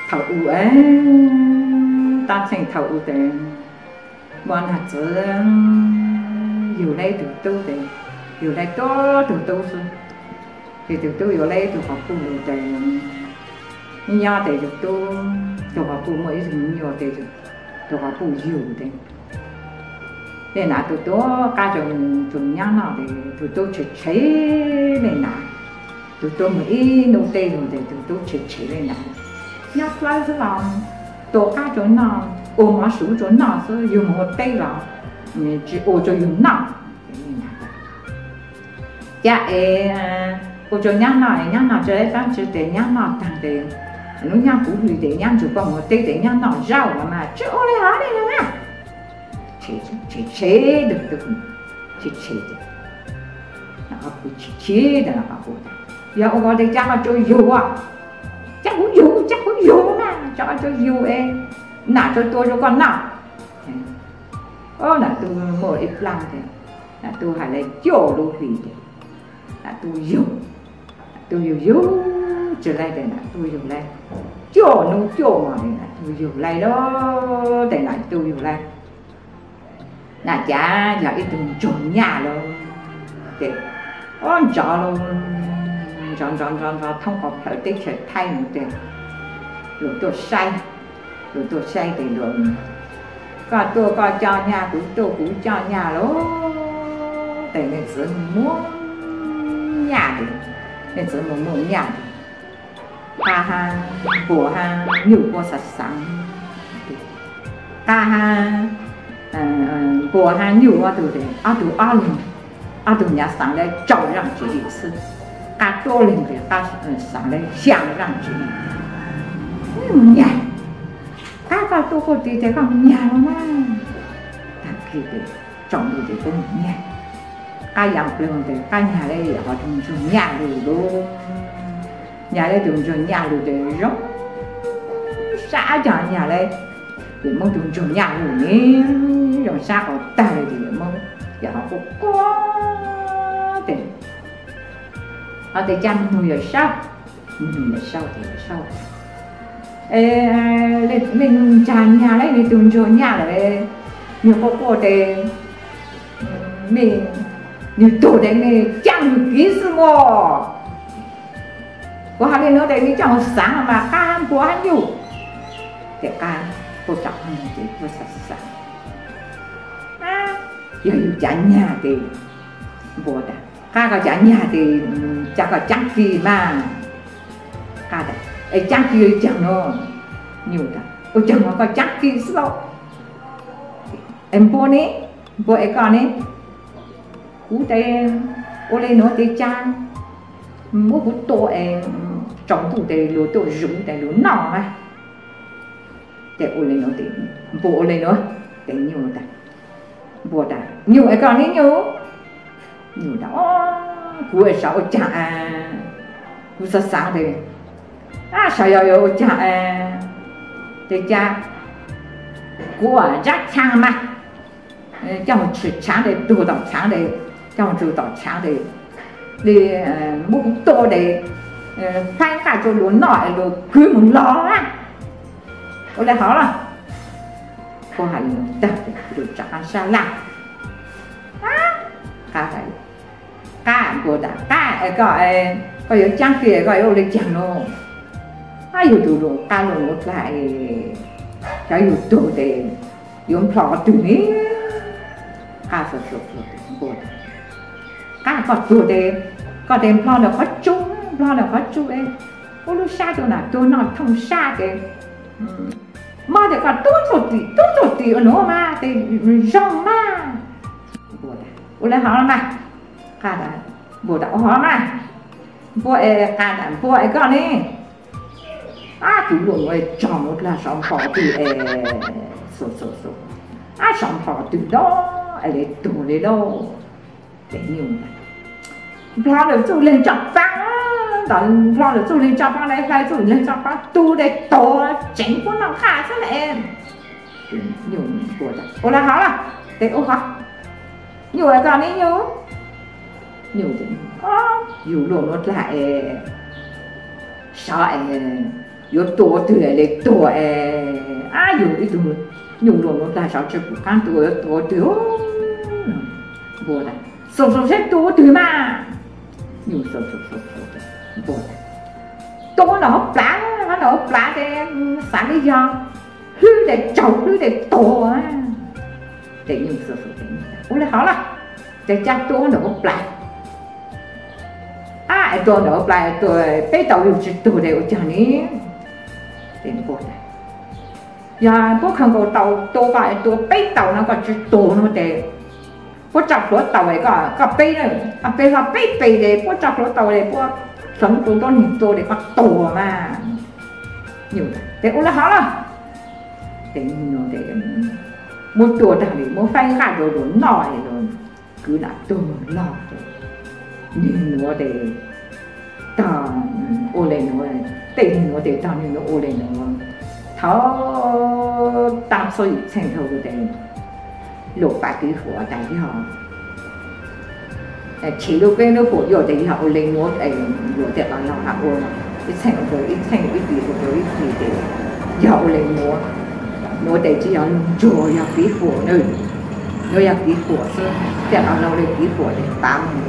Thaum u, tab txheej thaum u tes muaj nag txwv yug laib tug tub tes, yug laib tuab tug tub xwb. Ces tug tub yuav laib tug quas puj lug tes, nyob tes tug tub, tug quas puj muaj ib tug me nyuam tes, tug quas puj yug tes, le nav tug tub qab rua tug nyab noj tes tug tub tshev tshev le nav. Tug tub moog ib nub teb lug tes tug tub tshev tshev le nav. Nyob dlawb xwb los tua qab rua noj, ua mov suv rua noj xwb, yug moog ua teb los tsi ua rua yug noj. Cas es ua rua nyab noj es nyab noj tsi dlaab tsi tes nyab noj taag tes, nub nyob kuv hlis tes nyab nrug koj moog ua teb tes nyab noj zaub los mas tsi ua le hov le nuav na. Tshev tshev tes, tshev tshev tes, yog ua koj tes cas koj tsuas yug, cas kuv yug, cas kuv yug na, cas koj tsuas yug es nam tsuas tua rua koj noj. Nam tug muaj ib plaag tes, nam tug has le cuaj lub hlis tes, nam tug yug, nam tug yug yug tsi laib tes nam tug yug laib, cuaj nub cuaj mo tes nam tug yug laib lawm tes nam tug yug laib. Nam cav yog ib tug ntsuag nyaj lawm tes, ob ntsov lawm, ntsov ntsov ntsov ntsov thoob qhov plawv teb chaws Thaib nuav tes, luag tuaj saib, luag tuaj saib tes luag, koj tuaj koj coj nyaj, kuv tuaj kuv coj nyaj lawm tes, nej txwv muaj nyaj tes, nej txwv muaj muaj nyaj tes, qab hab npuas hab nyuj kuj xaav xaav, qab hab npuas hab nyuj ob tug tes ob tug ob leeg, ob tug nyav xaav le rau zaaj tsi li xwb, qab tuab leeg tes qab xaav le xyaa zaaj tsi li. Nyag, qab koj tuaj kuj ti tes koj nyag lawm na. Tag kis tes tsaus ntuj tes kuj nyag, qab ya plawg tes qab nyag le yam qhov tug ntsuag nyaj lug lawm. Nyag le tug ntsuag nyaj lug tes zoo sab caag nyag le, tes Moob tug ntsuag nyaj lug ne, zoo sab qhov tag le tes Moob yam qhov quaj quaj tes, ho tes ca moog nug Yawm Saub, moog nug Yawm Saub tes Yawm Saub, mej nug ntsag nyag le, nwg tug ntsuag nyaj lawm, nwg quaj quaj tes mej, nwg tug tes mej caaj nwg kiv xwb mog. Kuv has le nuav tes mej caaj moog xaav mas qab npuas hab nyuj. Tes qab kuj tsaam tes kuj xaav xaav, yog yug cav nyag tes, npuas tas, qab koj cav nyag tes, cav koj caab kis mas. Qab tas, es caab kis le caag nuav? Nyuj tas, ua caag nuav koj caab kis xwb lauj. Es npuas ne, npuas es koj ne? Kuv tes ua le nuav tes ca muab kuv tua es tsaus ntuj tes luag tuaj zuv tes luag noj mas. Tes ua le nuav tes, npuas ua le nuav tes nyuj tas, npuas tas, nyuj es koj ne nyuj? Nyuj tas, kuv es xyov ua caag, kuv xaav xaav tes, xyov yog yuav ua caag tes ca kuv ua ntsab chaa mas, coj moog tshaav tes tuag tom tshaav tes, coj moog tsuag tom tshaav tes, le muab kuv tua tes, faib nqaj rua luag noj es luag kwv moog lug na. Ua le hov lawm. Puab has le nuav tag tes kuv tsaam qaab sab laj. Qab tas, qab npuas tas, qab es koj, koj yuav caab kis koj yuav ua le caag nuav? Ab, yug tug luag qab luag nuav dlaag es, xyov yug tuag tes yuav nplho qhov twg ne? Qab xua xua xua tes npuas tas, qab koj tuag tes, koj tes nplho ntawm qhov tsua, nplho ntawm qhov tsua es, ua lub sab rua nam tuag noj thooj sab tes, mob tes koj tub tuag tim, tub tuag tim ua nuav mas tes zoo mas. Npuas tas, ua le hov mas. Qab tas, npuas tas, ua hov mas. Npuas es, qab tas, npuas es koj ne? Ab, kuv luag nuav tsaug nuav dlaag sov nplho twg es, xua xua xua, ab, sov nplho twg dob es le tuag le lauj. Tes nyuj tas, nplho ntawm txuj leeg tsoo paab, ntawm nplho ntawm txuj leeg tsoo paab le hlais txuj leeg tsoo paab tug tes tuag tseev puab noj nqaj xwb le. Nyuj npuas tas, ua le hov lawm. Tes ua hov, nyuj es koj ne nyuj? Nyuj tes, yug luag nuav dlaag es, sov es Yuav tua ua twg le, tua es, ab, yus ib tug nyuj nplua nuv tag saum tsi pum qaab tua, yuav tua ua twg? Npua tas, xaus xaus saib tua ua twg mas. Nyuj xaus xaus xaus, npua tas, tua nram hauv plawv, nram hauv plawv tes xav li yog hlwb tes tsaug, hlwb tes tuag. Tes nyuj xaus xaus, ua le hov los, tes ca tua nram hauv plawv. Ab, es tua nram hauv plawv tua peb tau yus tsi tuag tes ua caag ne? Tes npua tas, yog puab khaws nkaus tau tua koj, tua peb tau no koj tsi tuag no tes puab tso plhuav tau, koj peb, koj peb hlo peb pes tes puab tso plhuav tau tes puab xeev tus tuab neeg tua tes koj tuag mas. Nyuj tes ua le hov los. Tes nyuj nua tes muab tua tag li muab faib nqaj rau luas noj, kwv nam tuag log. Nwg nuav tes tog ua le nuav, tej nwg nuav tes tog nwg nuav ua le nuav. Thaum taab txhob ib txheej dhau tes luas pav kwv huam tas yog tshev lub keb lub huam yuam tes yog ua le nuav, luas tej qhov laug has ua ib txheej rau ib txheej, ib plis rau ib plis tes yog ua le nuav. Nuav tes tsi yog lug ntsuag, yog kwv huam, nuav yog kwv huam xwb, tej qhov laug le kwv huam tes pav mus.